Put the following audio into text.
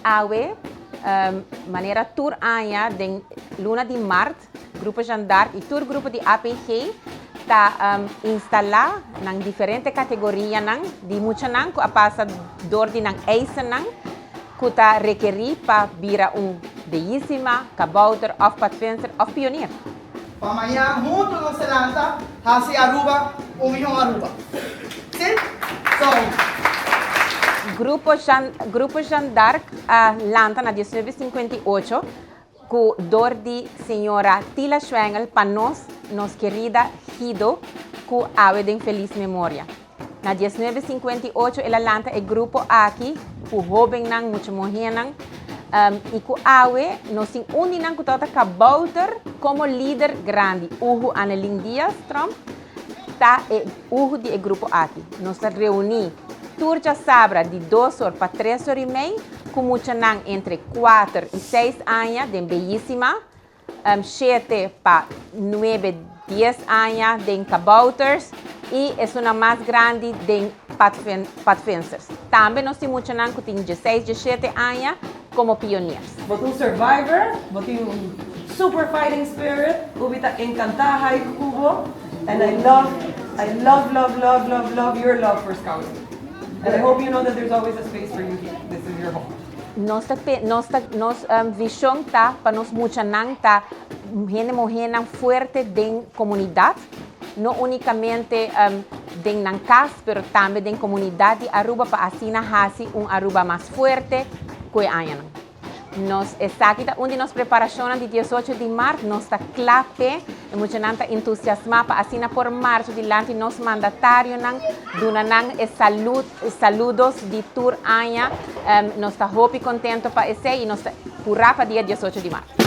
Awe, manera tur aña den luna di maart, Grupo Jeanne d'Arc y tur grupo di APG ta instala nan diferente categorianan di muchanan cu a pasa door di nan eisennan cu ta rekeri pa bira un bellísima, kabouter of padvinder of pionier. Pa mañan hunto nos ta lanta haci Aruba un miho Aruba. Si? So. Grupo Jean, Grupo Jeanne d'Arc a lanta na 1958 cu door di señora Tila Schwengel pa nos, nos querida Guido cu awe den feliz memoria. Na 1958 el a lanta e grupo aki cu hobennan, mucha muhernan, y cu awe nos tin un di nan cu tabata kabouter como lider grandi, Uhu Annelien Diaz Tromp ta e uhu di e grupo aki. Nos ta reuni tur djasabra di 2 or pa 3 or y mei cu muchanan entre 4 y 6 aña den Bellísima, 7 pa 9, 10 aña den kabouters y esunnan mas grandi den padvinders. Tambe nos tin muchanan cu tin 16, 17 aña como pioniers. Bo ta un survivor, bo tin un super fighting spirit, Ubi ta encanta hike cu bo, and I love, I love, love, love, love, love your love for scouting. And I hope you know that there's always a space for you here. This is your home. Nos vision ta pa nos muchanan ta hende muhernan fuerte den comunidad, no unicamente den nan cas, pero tambe den comunidad di Aruba, pa asina haci un Aruba mas fuerte cu e añanan. Nos esaki ta un di nos preparacion di 18 di maart, nos ta cla p'e, y muchanan ta entusiasma pa asina por marcha dilanti nos mandatarionan, duna nan e saludos di tur aña. Nos ta hopi contento pa esey y nos ta pura pa dia 18 di maart.